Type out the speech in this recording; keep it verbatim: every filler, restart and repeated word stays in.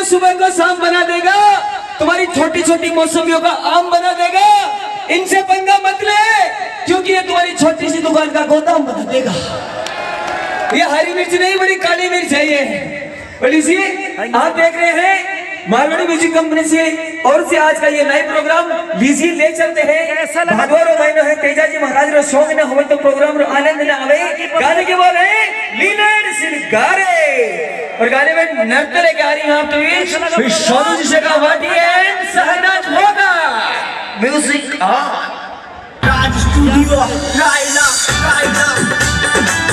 सुबह को शाम बना देगा, तुम्हारी छोटी छोटी मौसमियों का आम बना देगा। इनसे पंगा मत ले, क्योंकि ये तुम्हारी छोटी सी दुकान का गोदाम बना देगा। ये हरी मिर्च नहीं, बड़ी काली मिर्च है ये। और इसी आप देख रहे हैं मारवाड़ी म्यूजिक कंपनी से और से आज का ये लाइव प्रोग्राम लीजिए, ले चलते हैं। भागो रो महीनो है, तेजा जी महाराज रो सॉन्ग ना होवे तो प्रोग्राम रो आनंद ना आवे। गाने के बोल है लीलर सिंगारे और गाने में नृत्य लेके आ रही हैं आप तो ये सोनू जी शेखावटी and शहनाज मोदा। Music on। राज स्टूडियो, रायला, रायला।